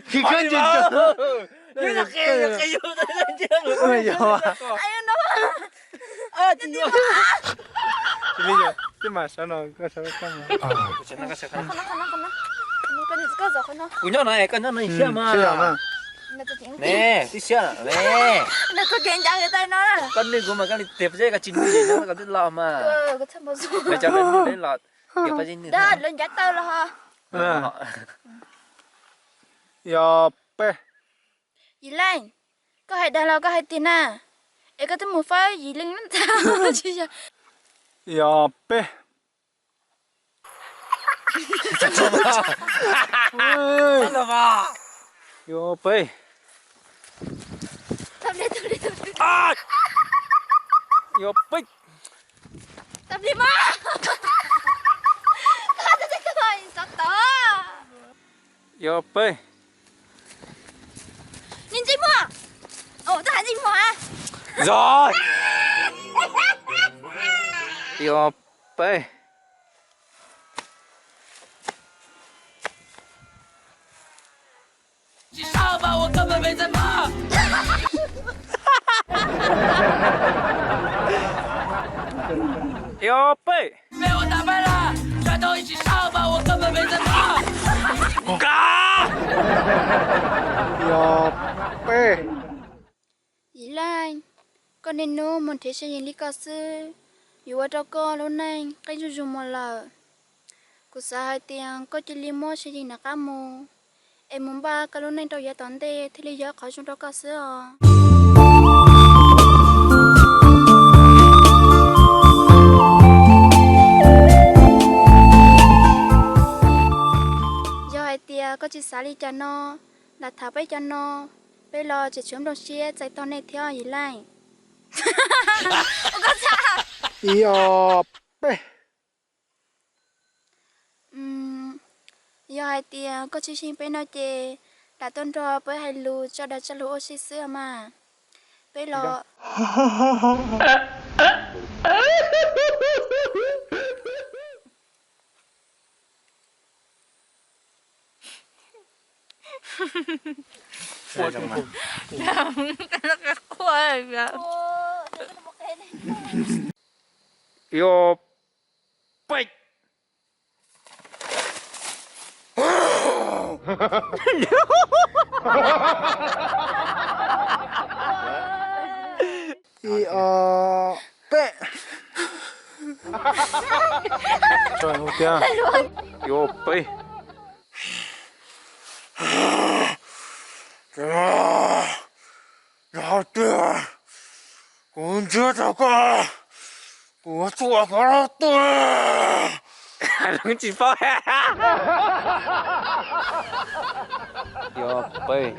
Khib khab ntse ntse. Yog, tsis li yog, tib mas sawv no koj sawv koj. Kuv nyob no, koj nyob no xwb mas. Ne, tib siab ne. Koj nws kuv mas koj li tiag, koj tsis nws koj twb los mas. Lawv cov lawv nws los tiag, lawv ncav taw los ho. Yog peb. Yim Leej, koj hais dag los koj hais tiag na, es koj twb mus fawb Yim Leej lub ntxa tsis yog? Yog peb. Yog peb. Yog peb. Yog peb. Yog. Yog peb. Yog peb. Nkag. Yog peb. Yim Leej, koj niaj hnub mus nrhiav se yim li koj xwb, yuav ua rau koj lub neej qeeb zuj zus mus lawm. Kuv xav hais tias koj cia li muab se yim nram qab mus, es mus npaj koj lub neej rau yav tom ntej thiaj li yog qhov zoo rau koj xwb os. Yog hais tias koj tsis xav li cas no, lam tham peb cov no, peb los tseem tshuav nplooj siab txais tau nej thiab Yim Leej. Yog peb. Yog hais tias koj tsis xyeej peb no ces lam tuaj nrog peb hais lus tso dag tso lus ua si xwb mas. Peb los. Yog peb. Ib ob peb. Yog peb. Yog tias kuv ntsiab tau koj, kuv yuav txuam koj lub tuaj. Tsis paub. Yog peb.